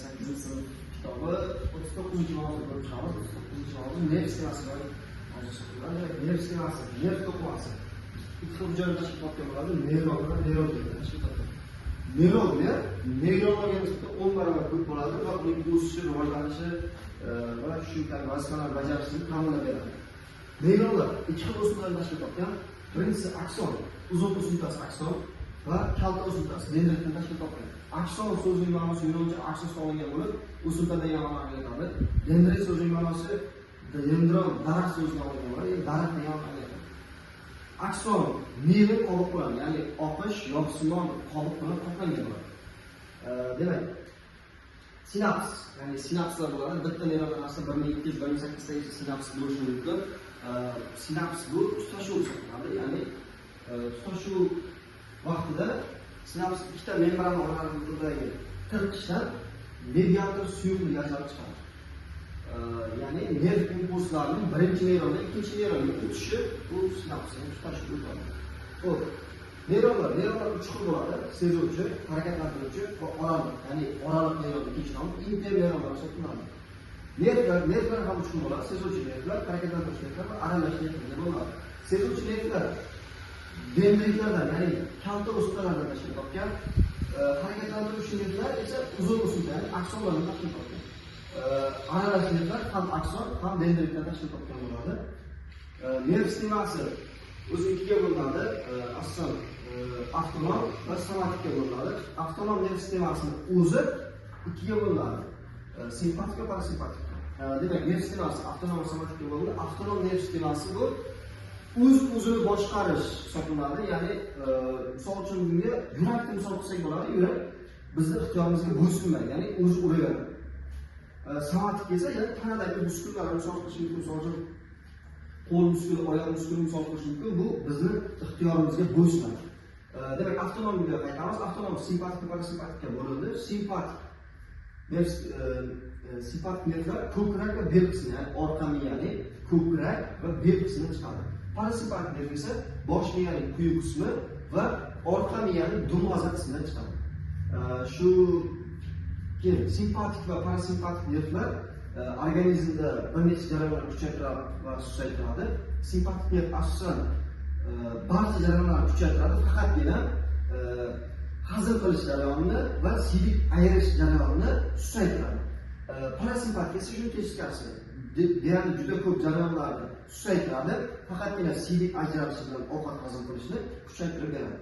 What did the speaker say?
8-sinf kitobi 39-mavzu ko'rib chiqamiz. 39-mavzu nerv sistemasi mavzusi hisoblanadi. Demak, nerv sistemasi, nerv to'qimasi ikki xil joyda tashkil topgan bo'ladi. Neyron va neyrogliya tashkil topgan. Neyrogliya neyronlarga nisbatan 10 barobar ko'p bo'ladi va uning o'sishi, rivojlanishi va shu kabi vazifalarni bajarishini ta'minlab beradi. Neyronlar ikki xil o'simtadan tashkil topgan. Birinchisi akson, uzun o'simtasi akson va kalta o'simtasi dendritdan tashkil topgan. Akson so'zining ma'nosi yunoncha aksosdan olingan bo'lib, o'simta degan ma'noni anglatadi. Dendrit so'zining ma'nosi dendron, daraxt so'zidan olingan bo'ladi, ya'ni daraxt degan ma'noni anglatadi. Akson mielin qobiq bilan, ya'ni oqish, yog'simon qobiq bilan qoplangan bo'ladi. Demak, sinaps, ya'ni sinapslar bo'ladi. Bitta neyrondan asli 1200-1800 tagacha sinaps bo'lishi mumkin. Sinaps bu tutashuv hisoblanadi, ya'ni tutashuv vaqtida sinaps ikkita membrana oralig'idagi tirqishdan mediator suyuqlik ajralib chiqadi. Ya'ni nerv impulslarining birinchi neyrondan ikkinchi neyronga o'tishi bu sinaps, ya'ni tutashuv o'tadi. Xo'p, neyronlar uch xil bo'ladi: sezuvchi, harakatlantiruvchi va oraliq, ya'ni oraliq neyron ikkinchi nomi interneyronlar hisoblanadi. Nervlar ham uch xil bo'ladi: sezuvchi nervlar, harakatlantiruvchi nervlar va aralash nervlar bo'ladi. Sezuvchi nervlar dendritlardan, ya'ni kalta o'simtalardan tashkil topgan, harakatlantiruvchi nervlar esa uzun o'simta, ya'ni aksonlardan tashkil topgan. Aralash nervlar ham akson, ham dendritdan tashkil topgan bo'ladi. Nerv sistemasi o'zi ikkiga bo'linadi, asosan avtonom va somatikka bo'linadi. Avtonom nerv sistemasini o'zi ikkiga bo'linadi. Simpatik va parasimpatik. Demak, nerv sistemasi avtonom va somatikka bo'linadi. Avtonom nerv sistemasi bu o'z-o'zini boshqarish hisoblanadi. Ya'ni, misol uchun bunga yurakni misol qilsak bo'ladi. Yurak bizni ixtiyorimizga bo'ysunmaydi, ya'ni o'zi uraveradi. Somatik esa, ya'ni tanadagi muskullarni misol qilish mumkin, misol uchun qo'l muskuli, oyoq muskuli misol qilish mumkin. Bu bizni ixtiyorimizga bo'ysunadi. Demak, avtonomga qaytamiz. Avtonom simpatik va parasimpatikka bo'lindi. Simpatik nerv, simpatik nervlar ko'krak va bel qismi, ya'ni orqa miyaning ko'krak va bel qismidan chiqadi. Parasimpatik nerv esa bosh miyaning quyi qismi va orqa miyaning dumg'aza qismidan chiqadi. Shu keyin simpatik va parasimpatik nervlar organizmda bir necha jarayonlarni kuchaytiradi va susaytiradi. Simpatik nerv asosan barcha jarayonlarni kuchaytiradi, faqatgina hazm qilish jarayonini va siydik ayirish jarayonini susaytiradi. Parasimpatik esa shuni teskarisi, deyarli juda ko'p jarayonlarni susaytiradi, faqatgina siydik ajralishi bilan ovqat hazm qilishni kuchaytirib beradi.